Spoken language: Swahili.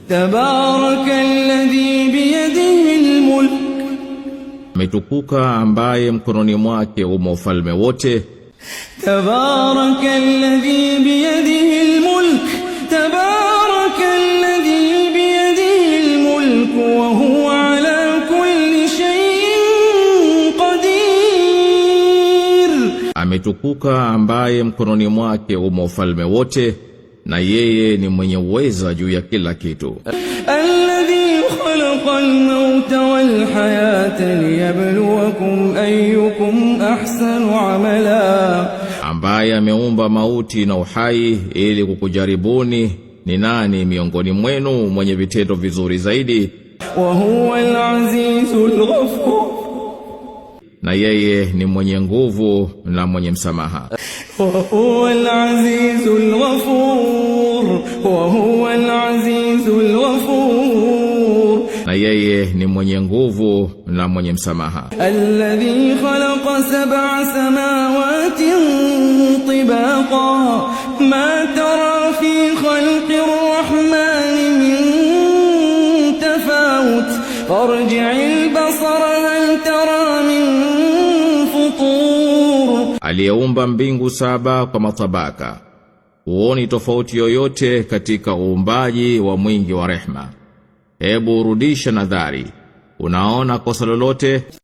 تبارك الذي بيده الملك. Ametukuka ambaye mkononi mwake umo ufalme wote. تبارك الذي بيده الملك، تبارك الذي بيده الملك وهو على كل شيء قدير. Ametukuka ambaye mkononi mwake umo ufalme wote na yeye ni mwenye uweza juu ya kila kitu. الذي خلق الموت والحياة ليبلوكم أيكم أحسن عملا. Ambaye ameumba mauti na uhai ili kukujaribuni ni nani miongoni mwenu mwenye vitendo vizuri zaidi. وهو العزيز الغفور. Na yeye ni mwenye nguvu na mwenye msamaha. وهو العزيز الغفور، وهو العزيز الغفور. Na yeye ni mwenye nguvu na mwenye msamaha. الذي خلق سبع سماوات طباقا، ما ترى في خلق الرحمن من تفاوت، فارجع البصر هل ترى من فطور. Aliyeumba mbingu saba kwa matabaka. Huoni tofauti yoyote katika uumbaji wa Mwingi wa rehma. Hebu rudisha nadhari. Unaona kosa lolote?